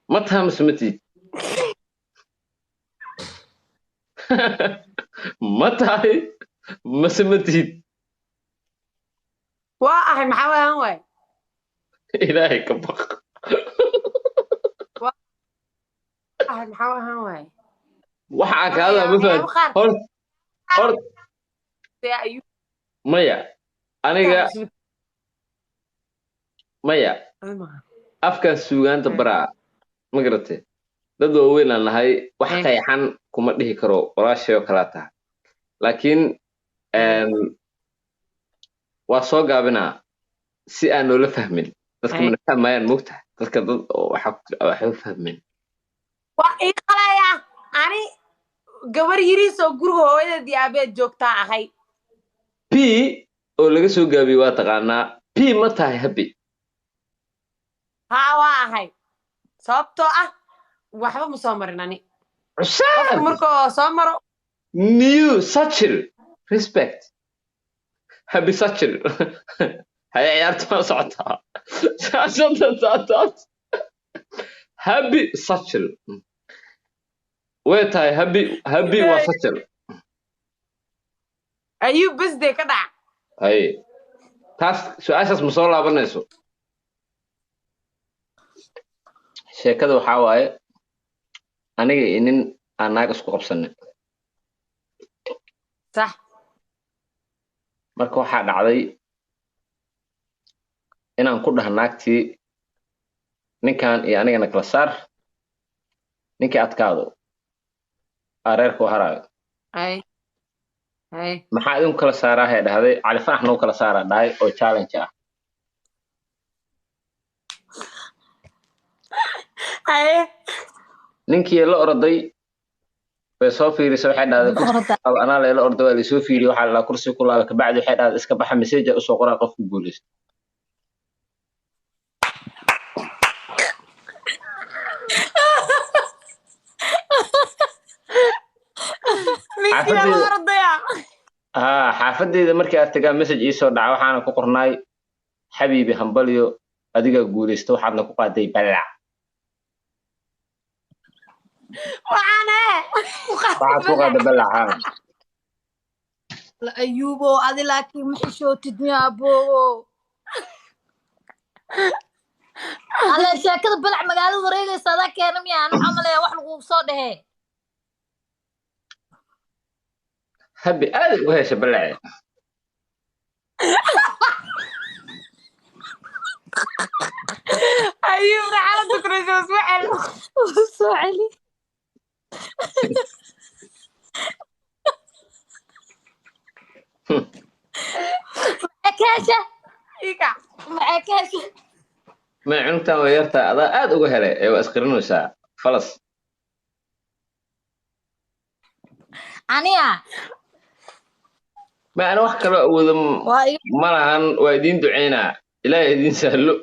Ma taha mise ma tihid? Ma tahay mase ma tihid? Waa ahay, maxaa waahan waay? Ilaahay ka baq. Waa ahay, maxaa waahan waay? Waxa aan ka hadlaa ma waxyaabo fahanti qaar hor hor see ayuu maya aniga maya afkan suugaanta baraa ma garatay? Dad waaweyn aan nahay, wax qayxan kuma dhihi karo, walaashay oo kalaa tahay, laakiin waa soo gaabinaa si aan noola fahmin dadka. Mana fahmayaan, moogtahay, dadka dad oo waxa waxba fahmin. Waa ii qalaya, ani gabar yiriis oo guriga hooyadeed iyo aabeed joogtaa ahay. P oo laga soo gaabiyey waa taqaanaa. P ma tahay, Happy? Haa, waa ahay, sababtoo ah waxba ma soo marin ani qofka Cusaan markuu soo maro. New sachil respect, Happy sachil. Haya, ciyaarta ma socotaa? Shaashada taataas Happy sachil way tahay. Happy, Happy waa sachil. Ayuu besdee ka dhac. Haye, taas su-aashaas ma soo laabanayso. Sheekada waxaa waaye aniga iyo nin aan naag isku qabsanay. Sax. Marka waxaa dhacday inaan ku dhaha naagtii, ninkan iyo anigana kala saar, ninkii adkaado aa reerka u haraayo. Hay hay. Maxaa idinku kala saaraa, hay dhahday. Cali Fanax nagu kala saaraa dhahay oo challenge ah. Haye. Ninkii la orday bay soo fiirisay, waxay dhahday kursi Orda. ku laaba. Anaa layla orday, waa laysoo fiiriyey, waxaa la dhahaa kursi ku laaba. Kabacdi waxay dhahday iska baxa, message usoo qoraa qofku guuleysta. Ninkii la Xaafadeyda ordaya. Haa, xaafadeyda markii aad tagaa message iisoo dhaca, waxaana ku qornaay xabiibi hambalyo, adigaa guuleysta, waxaadna ku qaaday balac. Waxaan Waxaad ku qaaday balac, haa. La Ayuubo, adi laakiin ma xishootid miya, aboobo? Alle, sheekada balac magaalada wareegaysa adaa keena miya? Aan waxaa maleeya wax lagu soo dhehee. Habi aad uga hesha balace. Ayuubna xaaladda kuraysa isma cel. Soo celi. Maxaa ka hesha? Ika. Maxaa ka hesha? Ma cunugtan waa yartaa, adaa aad uga helay ee waa isqirinaysaa falas. Aniga Ma ana wax kaloo awoodo waa iga ma lahan, waa idiin duceynaa, ilaahay idiin sahlo.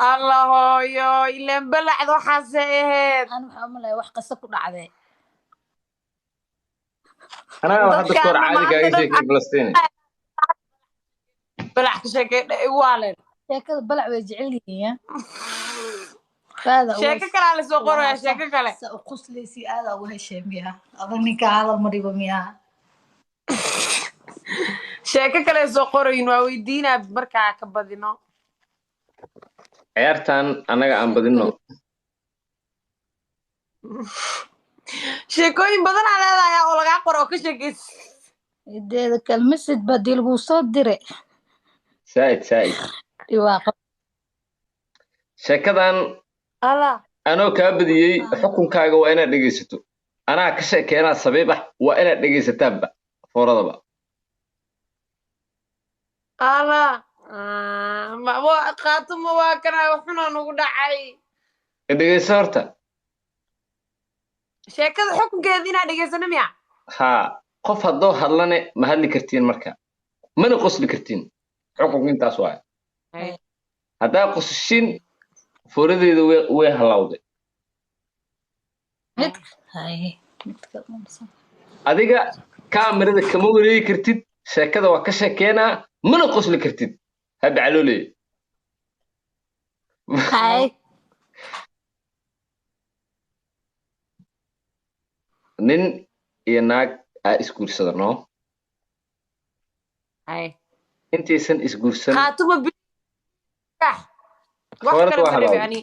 Allah hooyo, ileen balacda waxaasay ahayd. Aan waxaa umaleeya wax qaso ku dhacday. Anaa hadda koor Dadkaana caadi maanta kaaga dad sheekay Falastiin. Balac ka sheekay igu waaleen. Sheekada balac way jecel yihiin ya. Aada uga Sheeko kalaa lasoo qoraya, sheeko kale. Sa u qoslaysi, aada uga heshay miya? Adag ninka hadal ma dhibo miya? Sheeko kale soo qorayin, waa weydiinaa markaa ka badino. Ciyaartan annaga aan badino. Sheekooyin badan aa leedahay oo lagaa qoro oo ka sheekaysa. Ideeda kale message baa dii laguu soo diray. Saaid saaid. Dhiwaaqo. Sheekadan Allah anoo kaa badiyey, xukunkaaga waa inaad dhegaysato. Anaa ka sheekeenaa sabiib ah, waa inaad dhegaysataanba fooradaba. Allah. Ah, qaatuma waa kana waxunaa nagu dhacay. Dhegayso horta. Sheekada xukunkeeda inaa dhegaysano miya? Haa, qof haddoo hadlane ma hadli kartiin, marka mana qosli kartiin. Xukunka intaas waay. Haddaa qosashin, fooradeeda way halawday. Mid hay mid kale. Adiga kaamirada kama wareegi kartid, sheekada waa ka sheekeenaa, mana qosli kartid. Habi calooley. Hay. Nin iyo naag aa isguursada, no? Hay. Intaysan isguursan Khaatuma bilax wax Foorada kale waa ma rabi halawday. ani.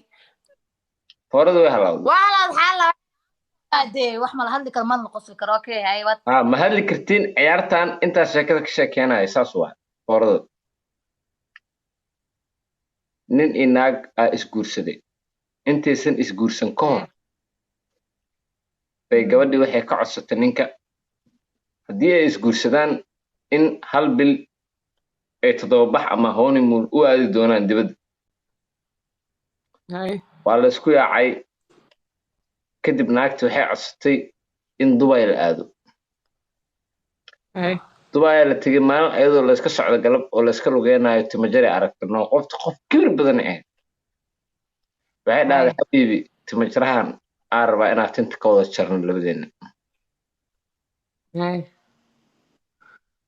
Foorada way halawday. Waa halaad xaala. Dee wax ma la hadli karo, mana la qosli karo. Okay, hay, waad. Ha, ma hadli kartiin ciyaartan intaa sheekada ka sheekeenaya. Saas waa foorada. Nin iyo naag aa isguursaday. Intaysan isguursan ka hor bay gabadhii waxay ka codsatay ninka, haddii ay isguursadaan, in hal bil ay toddoba bax ama honeymoon u aadi doonaan dibadda. Hay. Waa la isku yaacay. Kadib naagti waxay codsatay in Dubai la aado. Hay. Dubai la tegay. Maalin ayadoo la iska socdo galab oo la iska lugeynayo, timajare aragta, no? Qofta qof kibir badan ahayd. Waxay dhahday, "Xabiibi, timajarahan aan rabaa inaad tinta ka wada jarno labadeena." Hay.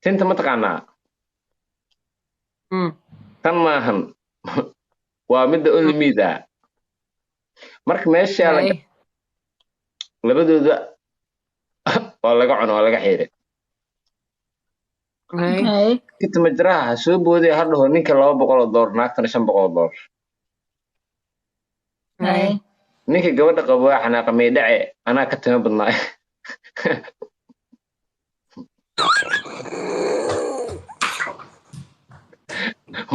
Tinta ma taqaanaa? Tan maahan, waa midda only meat ah. Marka meesha Hay. labadooda waa laga cuno, waa laga xiiray. Hay. Hay. Timajaraha ha soo booday, ha dhaho ninka $200, naagtana $500. Hay. Ninka gabadha qabo waa xanaaqa, "Maydhace, anaa ka timo badnaa."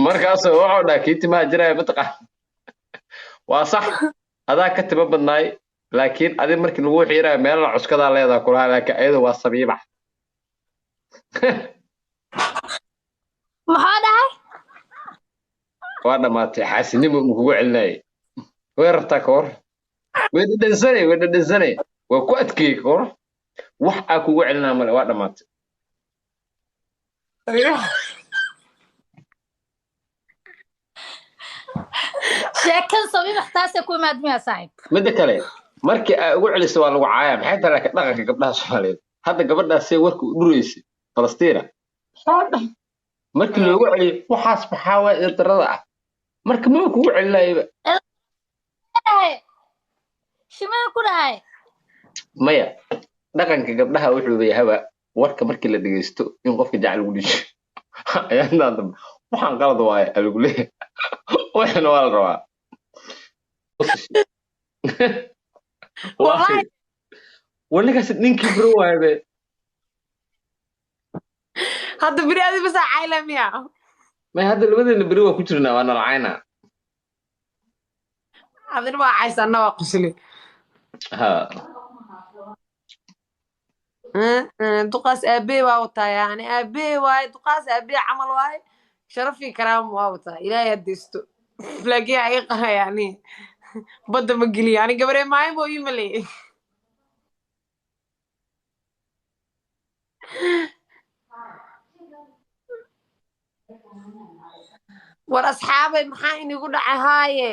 Markaasuu wuxuu dhaha kii timaha jiraya, "Mataqaan, waa sax, adaa ka timo badnaay, laakiin adi markii lagu xiirayo meel la cuskadaa leedaha kulaha, laakiin ayada waa sabiibax." Maxaa dhahay? Waa dhammaatay. Xaasinimo ma kugu celinayay? Way rabtaa ka war, way dhadhansanay, way dhadhansanay, waa ku adkeeyey. Ka war, wax aa kugu celinaa male, waa dhammaatay. Sheekada sabiibax taasay ku imaad miyaa, saaxiib? Midda kale, markii aa ugu celiso waa lagu caaya. Maxay tahay laakiin dhaqanka gabdhaha Soomaaliyeed? Hadda gabadhaasee warka u dhureysay Falastiina, markii loogu celiyo, waxaas maxaa waay darada ah? Marka maba kugu celinayaba. Dhahay shimada ku dhahay. Maya, dhaqanka gabdhaha wuxuu yahaba warka markii la dhegeysto in qofka jacayl lagu dhijo. Ayaantaan dambe waxaan qalad waaye aa lagu leeyahay, waxana waa la rabaa. Wallahi. War, ninkaas ninkii bro waaye be. Hadda beri adi basa cayla miya? May, hadda labadeena beri waa ku jirnaa, waa nalacayna. Adina waa caysa, anna waa qosli. Ha. Duqaas aabbe waa wataa, yani aabbe waaye duqaas, aabbe camal waaye, sharafii karaama waa wataa. Ilaahay hadaysto, laakiin aa ii qaba, yani badda ma geliyo ani gabaree maayo boo ii maleeyay. War asxaabay, maxaa inigu dhacay haaye?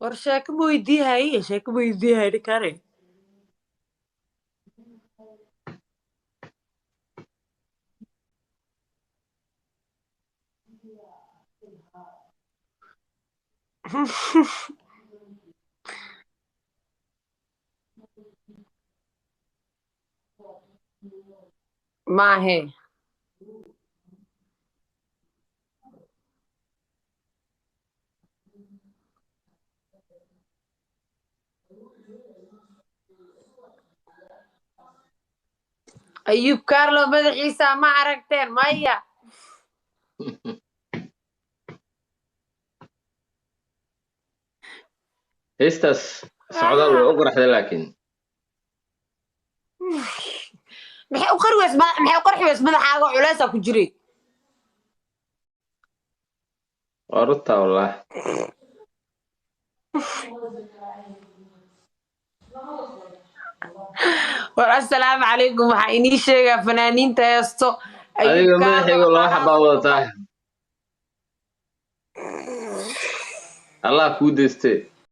War sheeko ma weydiihaye, sheeko ma weydiihaye ninkane. Maahe. Ayub Carlo madaxiisa ma aragteen? Maya. Heestaas socdaal way u qoraxday laakiin. Maxay u qari weys? Maxay u qarxi weys madaxaaga? Culeysaa ku jiray. Waa runtaa, wallahi. War assalaamu calaykum. Waxaa inii sheegaa fanaaniinta heesto Ayub Adiga Carlo madaxayga laba xabaa wadataa. Allah kuu deystee.